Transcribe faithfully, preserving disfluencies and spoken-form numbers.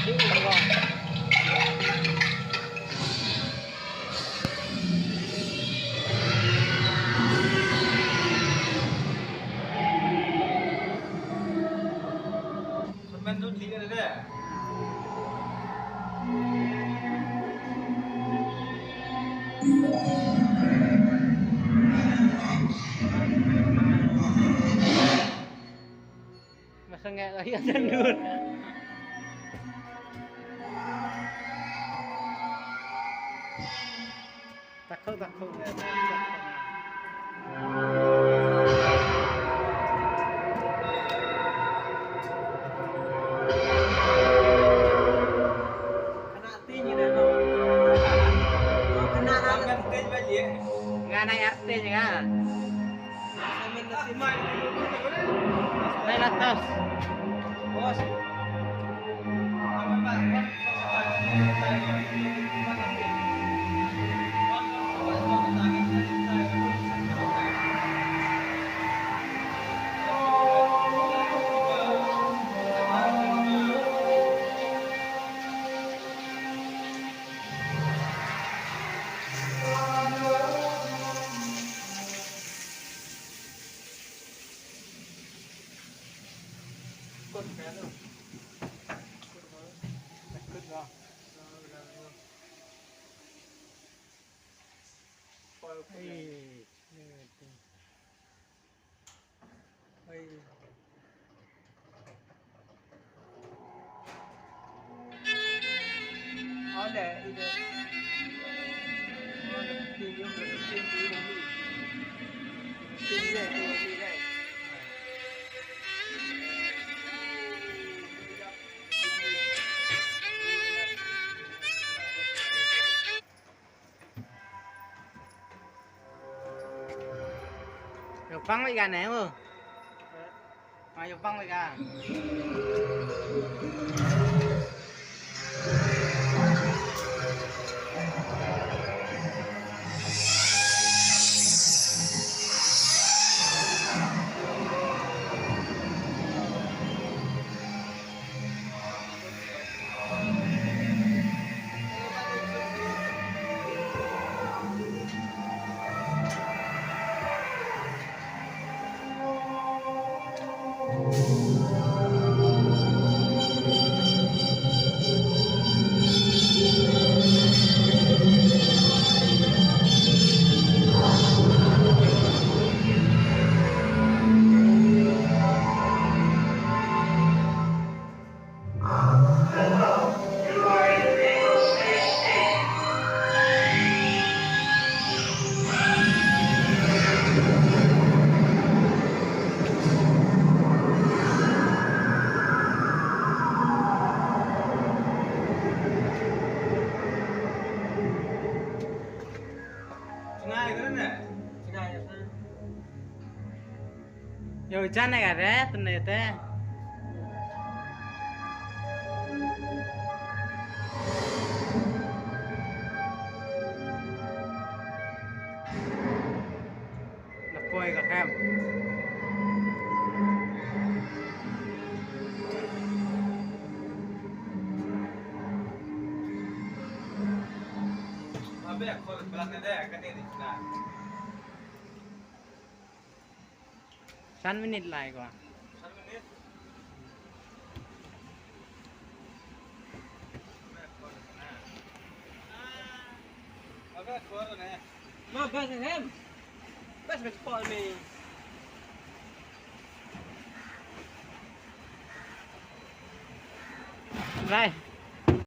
Masih nggak lagi ada dur. Takut, takut, nggak takut. Kena ting ni dah, no. Oh, kena dah. Ngan ting balik. Ngan naik artis kan? Naik atas. Bos. Yo pang wei gan eh mo. Ma yo pang wei gan. Yo, jan ne ka re, tene te. Na poi ka kem. San minit lai ko. Ma bas hem. Bas bas pol ni. Lai.